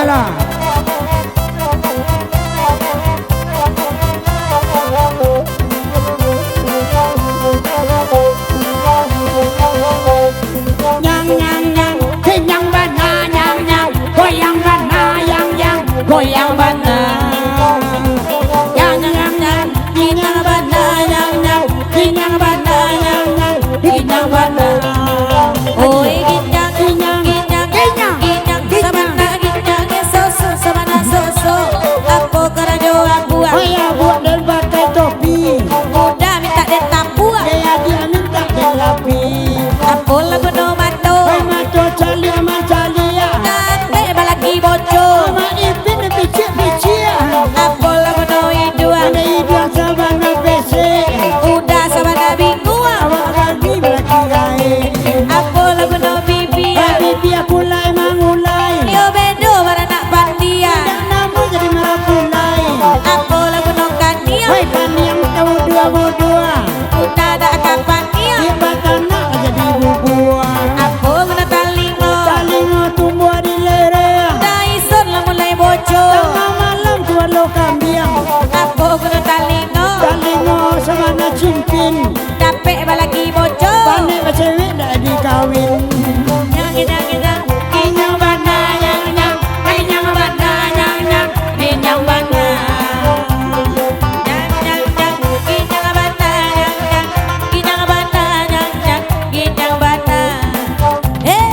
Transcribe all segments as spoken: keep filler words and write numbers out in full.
Nyang, nyang, nyang, kinyang bana, nyang, nyang, goyang bana, nyang, nyang, goyang bana. Nyang, nyang, nyang, kinyang bana, nyang, nyang, kinyang bana, nyang, nyang, kinyang bana. Oi, kinyang, kinyang, kinyang, kinyang, sabana kinyang, soso, sabana soso. Apo karajo abuak? Oi, abuak den pakai topi. Mudo mintak den tapuak. Dek adiak mintak den lapi. Apo lah guno mato? Oi, mato caliak mancaliak. Cantik balaki boco. Amak Ipin dipicik-picik. Apo lah guno iduang? Pandai iduang sabana pesek. Udah sabana binguang. Awak lagi balaki gaek. Apo lah guno bibia? Oi, bibia kulai mangulai. Iyo bedo baranak pandia. Indak namo jadi marapulai. Apo lah guno kaniang? Oi, kaniang tau dua-dua. Udah dak kapan niang. Di batanak jadi bubuang. Apo guno talingo? Talingo tumbuah di lereng. Udah ison lah mulai boco. Tangah malam tuan lo kambiang. Apo guno talingo? Talingo sabana cimpin. Dapek balaki boco. Panek bacewek dak dikawin. Nyang, nyang, nyang, nyang. Inyang bana, nyang, nyang. Inyang bana, nyang, nyang. Inyang bana. Nyang, nyang, nyang. Inyang bana, nyang, nyang. Inyang bana, nyang, nyang. Inyang bana. Hei.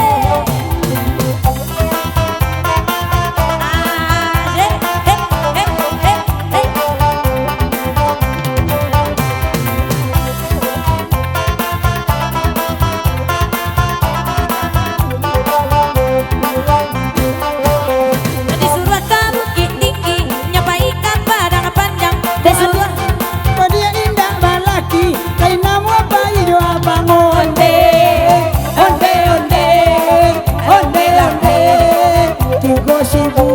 Disuruah ka Bukik Tinggi, nyo pai ka Padang Panjang. Disuruah. Padiak indak balaki, lain namo pai jo abang. Onde, onde, onde, onde, onde, tigo sibu.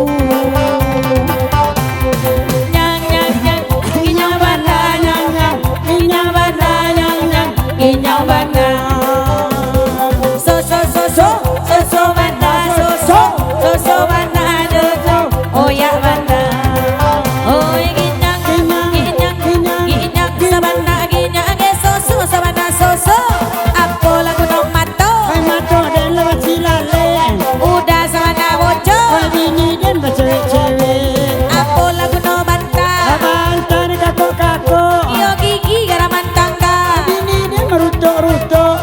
Nyang, nyang, nyang, inyang bana, nyang, nyang, inyang bana, nyang, nyang, inyang bana. So, so, so, so, so, so bana, so, so, so, so bana, so, so, oyak bana. Oi, ginyang, ginyang, ginyang, sabana ginyang, eh, so, so, sabana so, so. Apo lah guno mato? Ai, mato den lah bacilalek. Udah sabana boco. Ai, bini den bacewek-cewek. Apo lah guno banta? Banta di kakok-kakok. Iyo gigi garaman tangga. Bini den marutok-rutok.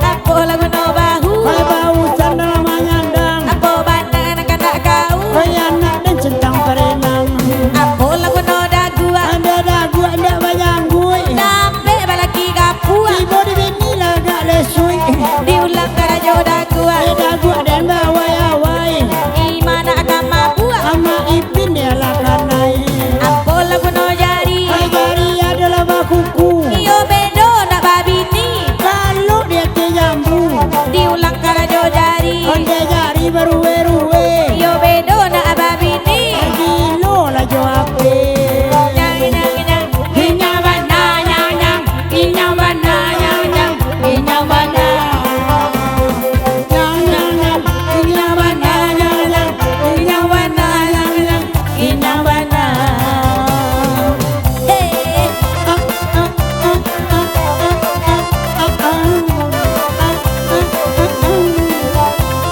Apo lah guno bahu? Ai, bahu sandal manyandang. Apo bana nan kandak kau? Ai, anak den centang parenang. Apo lah guno daguak? Ado daguak ndak banyangguik. Dapek balaki gapuak. Tibo di bini lah agak lesuik. Diulang karajo daguak. Ai, daguak den bawai-awai. Di ma nak ka mabuak? Amak Ipin di alah kanai. Apo lah guno jari? Ai, jari adolah bakuku. Iyo bedo nak babini. Kalau di ateh jambu. Diulang karajo jari. Ondeh jari barue-rue. Iyo bedo nak babini. Gilo lah jo ape. Nyang, nyang, nyang. Inyang bana, nyang, nyang. Inyang bana, nyang, nyang. Inyang bana. Nyang, nyang, nyang. Inyang bana, nyang, nyang. Inyang bana, nyang, nyang. Inyang bana. Hei.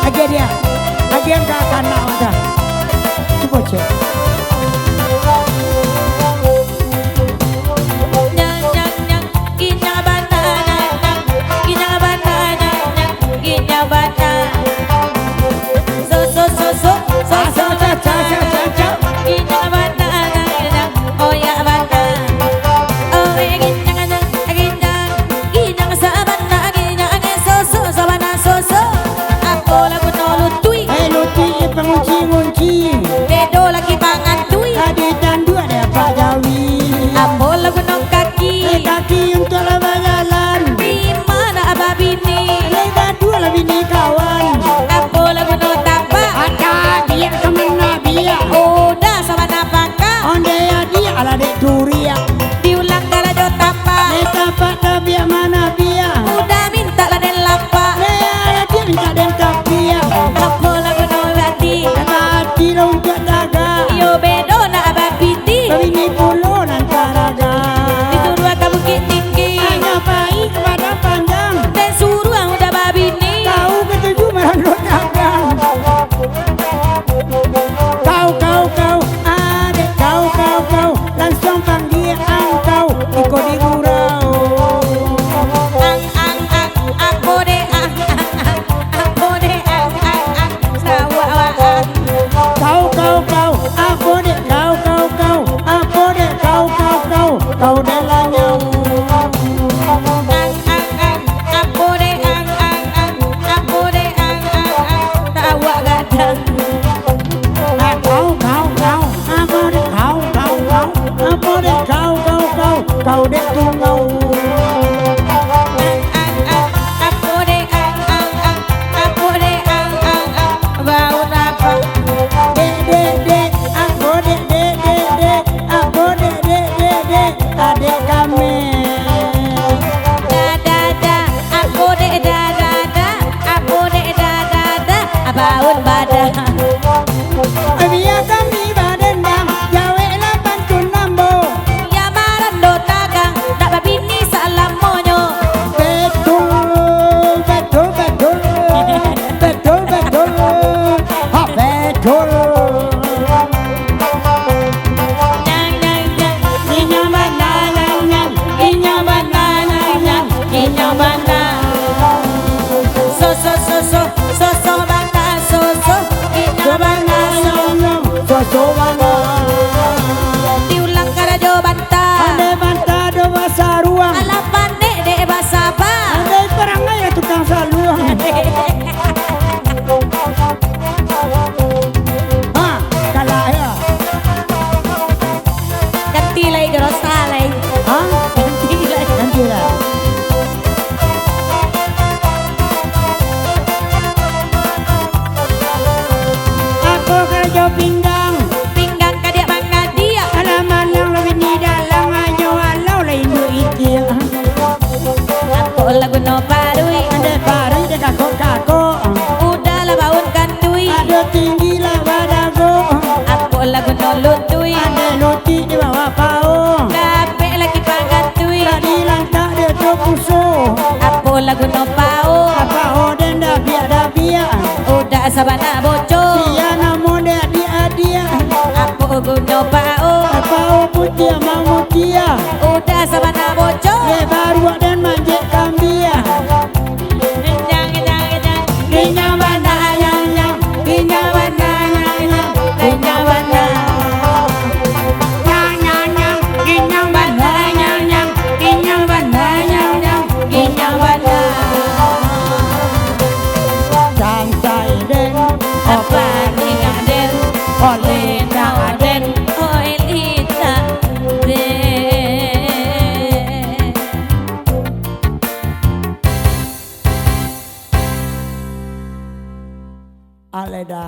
Agiah dia. Agiah ka kanak macam. Cubo cek. Nyang, nyang, nyang. Inyang bana, nyang, nyang. Inyang bana, nyang, nyang. Inyang bana. So, so, so, so, so, so, so, so, so. Inyang bana, nyang, nyang. Oyak bana. Oi, ginyang, nyang, ginyang. Ginyang sabana, ginyang, so, so, sabana, so, so. Apo lah guno lutuik? Ai, lutuik pangunci-ngunci. Bedo laki pangantuik. Tadi tanduak dek Pak Jawi. Apo lah guno kaki? Ai, kaki untuak lah bajalan. Di ma nak babini? Lai gaduah lah bini kawan. Biar kami badendang, jaweklah pantun ambo. Yang marando dagang, nak babini salamonyo. Betul, betul, betul. Betul, betul. Ha, betul. Nyang, nyang, nyang. Inyo bana, nyang, nyang. Inyo bana, nyang, nyang. Inyo bana. Soso, soso, soso bana, soso. Inyo bana, soso. Soso bana. Diulang karajo banta. Pandai banta do basaruang. Alah pandai dek basaba. Pandai parangai lah tukang saluang. Ha, kalah yo. Ganti lai, garosa lai. Ha? Ganti lai. Ganti lai. Apo karajo pinggang? Pinggang kadiak mangadiak. Alah manang lah bini dalang, hanyo alau lah induak ikiak. Apo lah guno paruik? Andai paruik dek kakok-kakok. Udah lah baun kantuik. Ado tinggi lah badago. Apo lah guno lutuik? Andai lutuik di bawah pao. Dapek laki pangantuik. Lah dilantak dek jo puso. Apo lah guno pao? Pao den dabiak-dabiak. Udah sabana boco. Sia namo dek adiak-adiak. Apo guno pao? Pao putiah mamukiah. Udah sabana boco. Dek baruak den manjek kambiah. Kenyang, kenyang, kenyang. Kenyang bana, nyang, nyang. Kenyang bana, nyang, nyang. Kenyang bana. Nyang, nyang, nyang. Kenyang bana, nyang, nyang. Kenyang bana, nyang, nyang. Kenyang bana. Santai den, apa ni den? Oleh den, oleh den. Aleda.